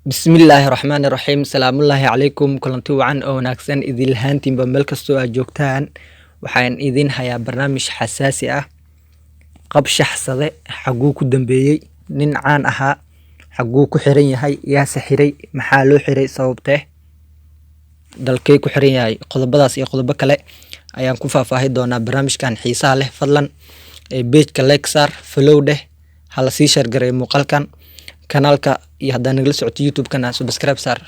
Bismillaahi Raxmaani Raxiim. Salaamullaahi calaykum. Kulanti wacan oo wanaagsan idin lahaantiinba meel kastoo aad joogtaan. Waxaan idin hayaa barnaamij xasaasi ah. Qabshaxsade xaguu ku dambeeyey? Nin caan ahaa xaguu ku xiran yahay? Yaase xiray? Maxaa loo xiray? Sababtee? Dalkee ku xiran yahay? Qodobadaas iyo qodobo kale ayaan ku faahfaahi doonaa barnaamijkan xiisaha leh. Fadlan page-ka like saar, follow dheh, hala sii share gareeyo muuqaalkan, kanaalka iyo haddaa nagala socoto YouTube-kana subscribe saar.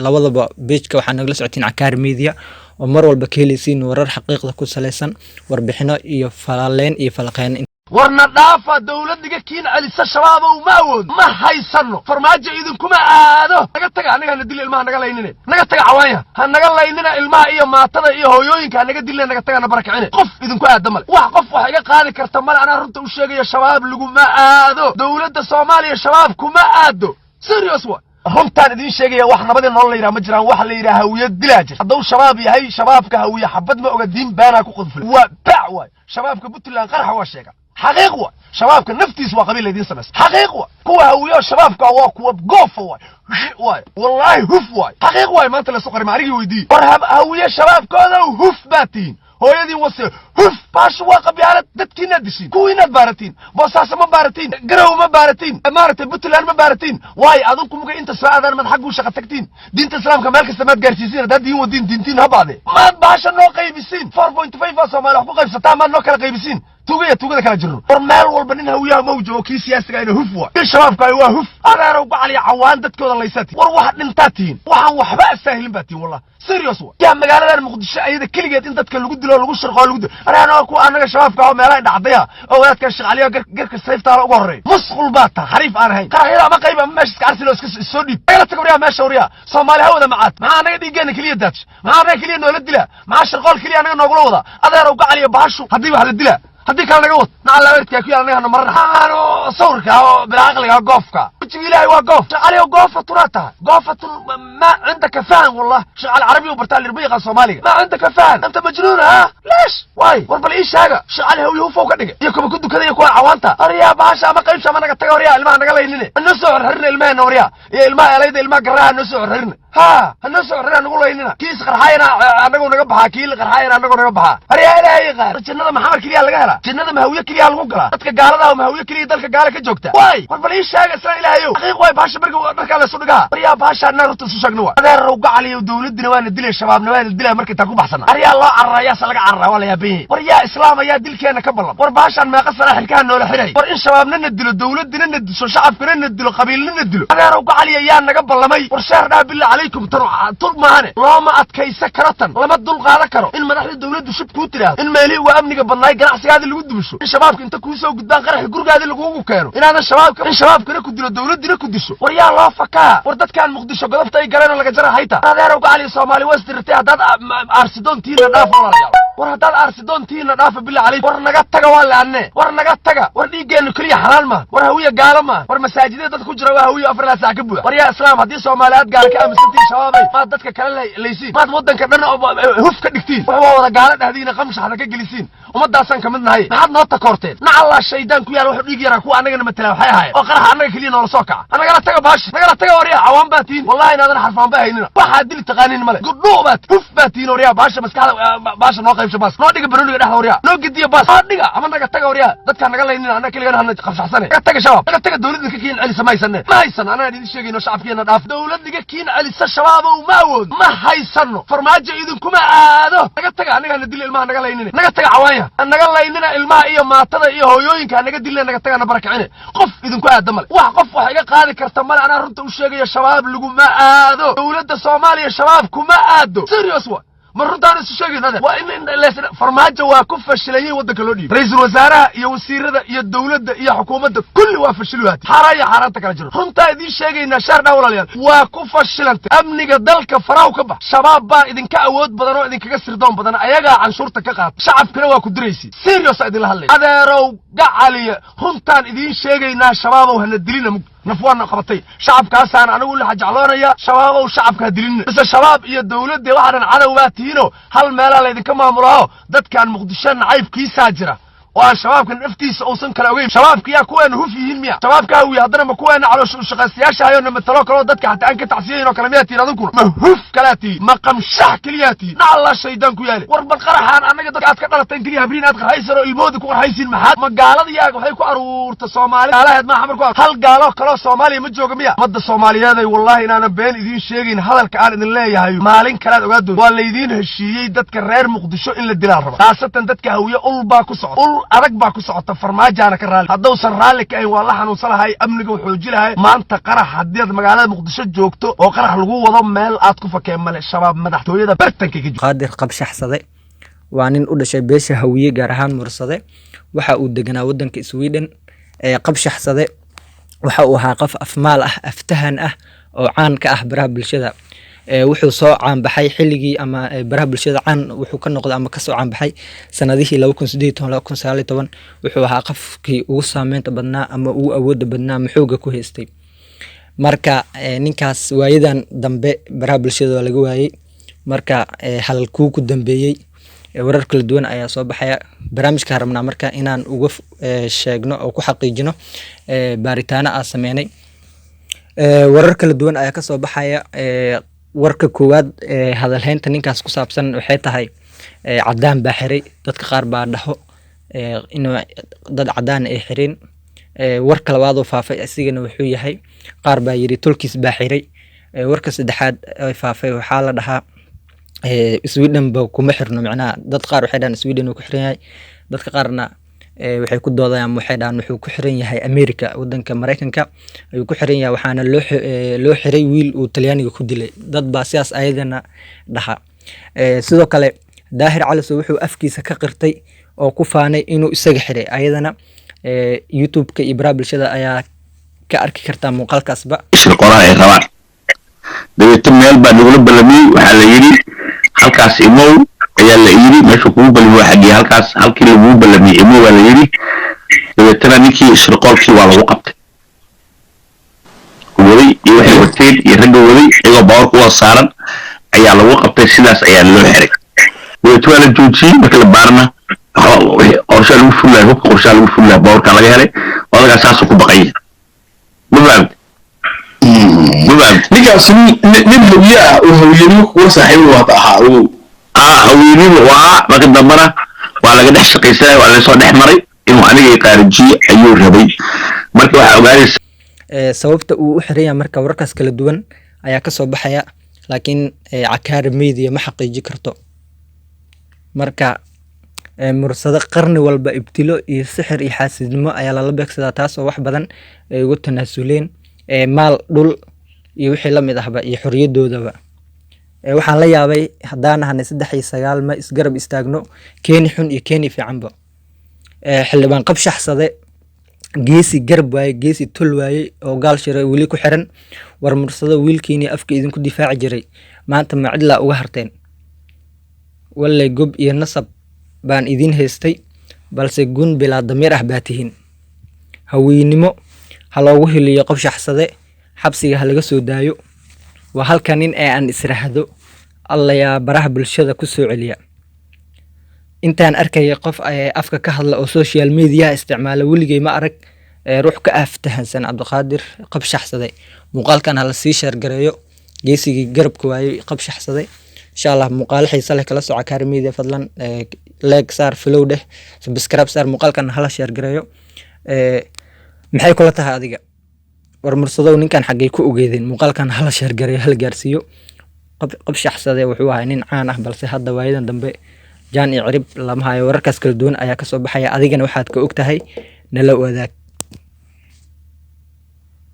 Labadaba page-ka waxaa nagala socotiin Cakaar Media oo mar walba ka heleysiin warar xaqiiqda ku saleysan, warbixino iyo falaaleyn iyo falaqeyn. Warna dhaafa, dawladdiga kiin celisa Shabaabow ma awood, ma haysanno. Farmaajo idinkuma aado. Naga taga, annaga hana dila, ilmaha naga laynine. Naga taga, cawaanya ha naga laynina, ilmaha iyo maatada iyo hooyooyinka ha naga dilina. Naga taga, na barakicine. Qof idinku aada male, wax qof wax iga qaadi karta male. Anaa runta u sheegaya, Shabaab laguma aado. Dawladda Soomaaliya Shabaab kuma aado. Serious wa, runtaan idiin sheegaya. Wax nabadii nolol la yidhaha ma jiraan. Waxa la yidhaha Hawiye dilaa jir. Hadduu Shabaab yahay, Shabaabka Hawiye xabad ma oga, diin baanaa ku qudfulay, waa bac waay. Shabaabka Puntland qaraxa waa sheega, xaqiiq wa. Shabaabka naftiis waa qabiil laydiin samaysa, xaqiiq wa. Kuwa Hawiye oo Shabaabka waa kuwa goofa waay waay, wallaahi huf waay, xaqiiq waay. Maanta laysu qarima anigii weydiiye. War Hawiye shabaabkooda huf baa tihiin, hooyadiin wase huf. Baashu waa qabyaalad. Dadkiinaad dishiin, kuwiinaad baaratiin, Boosaaso ma baaratiin, Garow ma baaratiin, maaragtay, Puntland ma baaratiin. Waayo, adinku muga inta soo aadaan maad xaggu shaqa tagtiin? Diinta Islaamka meel kasta maad gaarsiisiin? Haddaad diin wadiin, diintiin ha baadee, maad baasha noo qaybisiin? 4.5 aa Soomaali wax ku qaybsataa, maad noo kala qaybisiin? Tuugaya tuugada kala jirno. War meel walba nin Hawiyaha ma joogo. Kii siyaasiga ina huf waa, kii Shabaabka waa huf. Adeerow gacaliya, cawaan dadkooda laysaa tihin. War wax dhintaa tihiin, waxaan waxba asaahilin baa tihin, wallah, serious wa. Yaa magaaladan Muqdisho ayada keligeed in dadka lagu dilo, lagu shirqoo, lagu dilo. Anaga kuwa annaga Shabaabka oo meelaha indhacdaya oo wadaadkan Shaqaliyo garka sayftaala uga horreeya, musqul baa taa, xariif aan ahayn. Qaraxyada ama qayb ama meesha iska carsi loo iska soo dhiib. Nagala taga waryaa meesha, waryaa Soomaali ha wada macaad. Maxaa annaga dhiiggeena keliya daaj? Maxaa annaga keliya noola dilaa? Maxaa shirqool keliya annaga noogula wadaa? Adeerow gacaliyo, bahashu haddii wax la dilaa, haddii kale naga wad. Nacalawerkaa ku yaal, annaga hana marana aano sawirka oo bilaa aqliga goofka. Wejiga Ilaahay waa goof. Shaqaliyo, goofa tunaa tahay, goofatun. ما عندك فهم والله. Shaqal carabi u bartaa lirma yaqaan Soomaaliga. ما عندك فهم، أنت مجنون ها ليش waay. War bal ii sheega, Shaqali Hawiye hufow ka dhigay iyo kuwa ku dukada iyo kuwa cawaanta. Waryaa bahasha ama qaybsha ama naga taga. Waryaa ilmaha naga laynine, hanoo soo xorxorina ilmaheena. Waryaa iyo ilmaha elayda, ilmaha garraha hanoo soo xorxorina, ha hanoo soo xorxorina, nagu laynina. Kii isqarxaayana annagu naga baxaa, kii la qarxaayana annagu naga baxaa. Waryaa Ilaahay yaqaan, jannada maxamar keliya laga helaa? Jannada mahawiye keliya lagu galaa? Dadka gaalada ah mahawiye keliya dalka gaala ka joogta? Waay, war bal ii sheega, islaan Ilaahayow, xaqiiq waay. Bahasha marka dharkaa laysu dhigaa. Waryaa bahasha annaa runta isu sheegna waa. Adeerow gacaliyo, dawladdina waa na dilay, Shabaabna waa na dilaya. Marka intaan ku baxsana, aryaa loo cararaa? Yaase laga cararaa? Waa la yaaban yahay. War yaa islaam ayaa dilkeena ka ballan? War bahashaan meeqa sana xilkaha noola xiray? War in Shabaabna na dilo, dawladdina na disho, shacabkana na dilo, qabiilna na dilo, adeerow gacaliya, yaa naga ballamay? War sheer dhaa, billah calaykum, tan tul maahane looma adkaysa karo, tan lama dul qaadan karo. In madaxda dawladdu shub kuu tidhaahdo, in meelihii waa amniga badnaay ganacsigaadii lagu dubisho, in Shabaabka inta kuu soo gudbaan qaraxi gurigaadii lagugu keeno, inaadan Shabaabka, in Shabaabkana ku dilo, dawladdina ku disho. War yaa loo fakaa? War dadkan Muqdisho godobta ay galeen oo laga jara hayta. Adeerow gacaliya, Soomaali waa isdirirtay. Haddaad aarsidoontiina dhaafa, walaalayaal. War haddaad aarsidoontiina dhaafa, billah calaykum. War naga taga, waa laanne. War naga taga. War dhiiggeennu keliya xalaal maaha. War Hawiye gaalo maaha. War masaajidada dadka ku jira waa Hawiye 4 saac ka buuxa. War yaa islaam, haddii Soomaali aad gaala ka aaminsantiin, Shabaabay, maad dadka kale laysiin? Maad waddanka dhan huf ka dhigtiin? Wax waa wada gaalo dhahdiina, qamshaxda ka gelisiin. Ummaddaasaan ka mid nahay, maxaad noo takoorteen? Nacallaa shaydaan ku yaal. Wuxuu dhiig yaraa kuwa annagana matala waxay ahaayeen oo qaraxa annaga keliya noola soo kaca. Nagala taga baashi, nagala taga. Waryaa cawaan baa tihiin, wallahi inaadan xarfaan ba haynina. Waxaad dili taqaanin male, gudhuu baad, huf baa tihiin. Waryaa baasha maskaxda, baasha noo qaybsha, baas noo dhiga, banooniga dhexda waryaa noo gediya, baas noo dhiga ama naga taga. Waryaa dadkaa naga laynina, annaga keligana hana qabshaxsane. Naga taga Shabaab, naga taga. Dawladda ka kiin celisa ma haysane, ma haysan. Anaan idin sheegayno, shacabkeena dhaaf. Dawlad iga kiin celisa Shabaabow ma awood, ma haysano. Farmaajo idinkuma aado. Naga taga, annaga hana dila, ilmaha naga laynine. Naga taga, cawaanya naga laynina, ilmaha iyo maatada iyo hooyooyinka hanaga dilina. Naga taga, na barakicine. Qof idinku aada male, wax qof wax iga qaadi karta male. Anaa runta u sheegaya, Shabaab laguma aado. Dawladda Soomaaliya Shabaab kuma aado. Serious wa, ma runtaan isu sheegayno? Adeer, waa in Farmaajo waa ku fashilayay waddanka loo dhiibay. Ra-iisul wasaaraha iyo wasiirada iyo dawladda iyo xukuumadda kulli waa fashili waati, xaaraan iyo xaaraanta kala jiro. Runtaa idiin sheegaynaa, shaar dhaa walaalayaal, waa ku fashilantay. Amniga dalka faraw ka bax. Shabaab baa idinka awood badan oo idinkaga sirdoon badan, ayagaa canshuurta ka qaata, shacabkana waa ku diraysi. Serious a idinla hadlay, adeerow gacaliya, runtaan idiin sheegaynaa. Shabaabow, hana dilina, mug naf waana qabatay. Shacabkaasaan anigu la jecloonaya. Shabaabow, shacabka ha dilina. Mise Shabaab iyo dawladda waxaanan cadow baa tihiino, hal meelaa laydinka maamulaaho. Dadkan Muqdisho nacaybkiisaa jira. Oo aan shabaabka naftiisa uusan kala ogeyn. Shabaabka yaa kuweena huf yihiin miya? Shabaabka Hawiye haddana ma kuweena caloosha ushaqaystayaasha hayoo na matalo kaloo dadka xataa aan ka tacsiyayn oo kale miyaa tihin adinkuna? Ma huf kalaa tihin? Ma qamshax keliyaa tihin? Na Allah shaydaan ku yaale. War bal qaraxaan annaga dadka aad ka dhalateen keliya habriin aad qarxaysan oo ilmoodi ku qarxaysiin, maxaad ma gaalada yaaga waxay ku aruurta Soomaali gaalaheed maaha? Marku hal gaalo kaloo Soomaaliya ma jooga miya? Ummadda Soomaaliyeeday, wallahi inaanan been idiin sheegayn. Hadalka aan idin leeyahay maalin kalead ogaa doonta. Waa laydiin heshiiyey. Dadka reer Muqdisho in la dilaa raba, khaasatan dadka Hawiye. Ul baa ku socota, ul adag baa ku socota. Farmaajaana ka raalli. Haddausan raalli ka ahayn, waa la xanuunsan lahay, amniga xooji lahay. Maanta qarax haddii aad magaalada Muqdisho joogto oo qarax lagu wado, meel aad ku fakeen male. Shabaab madaxtooyada bartanka ka Qaadir Qabshaxsade waa nin u dhashay beesha Hawiye, gaar ahaan Mursade. Waxa uu deganaa wadanka Sweden. Qabshaxsade waxa uu ahaa qof afmaal ah, aftahan ah oo caan ka ah baraha bulshada. Wuxuu soo caanbaxay xilligii ama baraha bulshada caan wuxuu ka noqday ama kasoo caanbaxay sanadihii 2018, 2019. Wuxuu ahaa qofkii ugu saameynta badnaa ama ugu awooda badnaa ama xoogga ku haystay. Marka ninkaas waayadan dambe baraha bulshada waa laga waayey. Marka halkuu ku dambeeyey? Warar kala duwan ayaa soo baxaya. Barnaamijka rabnaa marka inaan uga sheegno oo ku xaqiijino baaritaano aan sameynay. Warar kala duwan ayaa kasoo baxaya. Warka koowaad ee hadalhaynta ninkaas ku saabsan waxay tahay cadaan baa xiray. Dadka qaar baa dhaho inuu dad cadaan ay xireen. Warka labaad oo faafay isigana wuxuu yahay, qaar baa yiri tolkiis baa xiray. Warka saddexaad ee faafay waxaa la dhahaa Sweden ba kuma xirno. Macnaha dad qaar waxay dhahaan Sweden uu ku xiran yahay, dadka qaarna waxay ku doodayaan, waxay dhahaan wuxuu ku xiran yahay America, wadanka Mareykanka ayuu ku xiran yahay, waxaana loo xiray wiil uu Talyaaniga ku dilay. Dad baa sidaas ayadana dhaha. Sidoo kale Daahir Calasow wuxuu afkiisa ka qirtay oo ku faanay inuu isaga xiray. Ayadana YouTube-ka iyo baraha bulshada ayaa ka arki kartaa muuqaalkaasba. Shirqoraha ay rabaan dabeeto meel baa nagula ballamiyey. Waxaa la yidhi halkaas imow ayaa la yidhi. Meesha kugu ballamiyey waa xaggee? Halkaas, halkii lagugu ballamiyey imow baa la yidhi. Dabeetana ninkii shirqoolkii waa lagu qabtay, waday iyo waxay wateen iyo ragga waday iyagoo baawarka wada saaran ayaa lagu qabtay. Sidaas ayaa loo xiray. Dabeeto waa la joojiyey. Marka la baarana qorshaa lagu fulilahay, hubka qorshaa lagu fulilahay baawarkaa laga helay. Odagaas saasuu ku baqaya. Ma fahamte? Ma fahamte? Ninkaas nin Hawiye ah oo hawiyenimo kugula saaxiibi waata ahaa ogow. Hawiyenimo waa. Marka dambena waa laga dhex shaqaysanaya, waa lasoo dhex maray. Inuu aniga qaarijiyo ayuu rabay. Marka waxaa ogaanaysa Sababta uu u xiran yahay marka wararkaas kala duwan ayaa kasoo baxaya, laakiin Cakaara Media ma xaqiiji karto. Marka Mursado qarni walba ibtilo iyo sixir iyo xaasidnimo ayaa lala beegsadaa, taas oo wax badan ay ugu tanaasuleen, maal, dhul iyo wixii la mid ahba iyo xorriyadoodaba. Waxaan la yaabay haddaan nahanay 3 iyo 9 ma isgarab istaagno, keeni xun iyo keeni fiicanba. Xildhibaan Qabshaxsade geesi garab waaye, geesi tol waaye oo gaal shiray weli ku xiran. War Mursado, wiilkiini afka idinku difaaci jiray maanta ma cidlaa uga harteen? Wallay gob iyo nasab baan idiin haystay, balse gun bilaa damiir ah baa tihiin. Haweynimo ha loogu hiliyo Qabshaxsade, xabsiga ha laga soo daayo. Waa halka nin ee aan israahdo Allayaa baraha bulshada ku soo celiya. Intaan arkayay qof afka ka hadla oo social media isticmaala, weligay ma arag ruux ka aftahansan Cabdiqaadir Qabshaxsade. Muuqaalkan hala sii share gareeyo, geesigii garabka waayey Qabshaxsade. Insha Allah muuqaalo xiisa leh kala soco Cakaara Media. Fadlan like saar, follow dheh, subscribe saar, muuqaalkan hala share gareeyo. Maxay kula tahay adiga? War Mursadow, ninkan xaggay ku ogeedeen? Muuqaalkan hala share gareeyo, hala gaarsiiyo. Qabshaxsade wuxuu ahaa nin caan ah, balse hadda waayadan dambe jaan iyo cirib lama hayo. Wararkaas kala duwan ayaa kasoo baxaya. Adigana waxaad ka og tahay nala wadaag.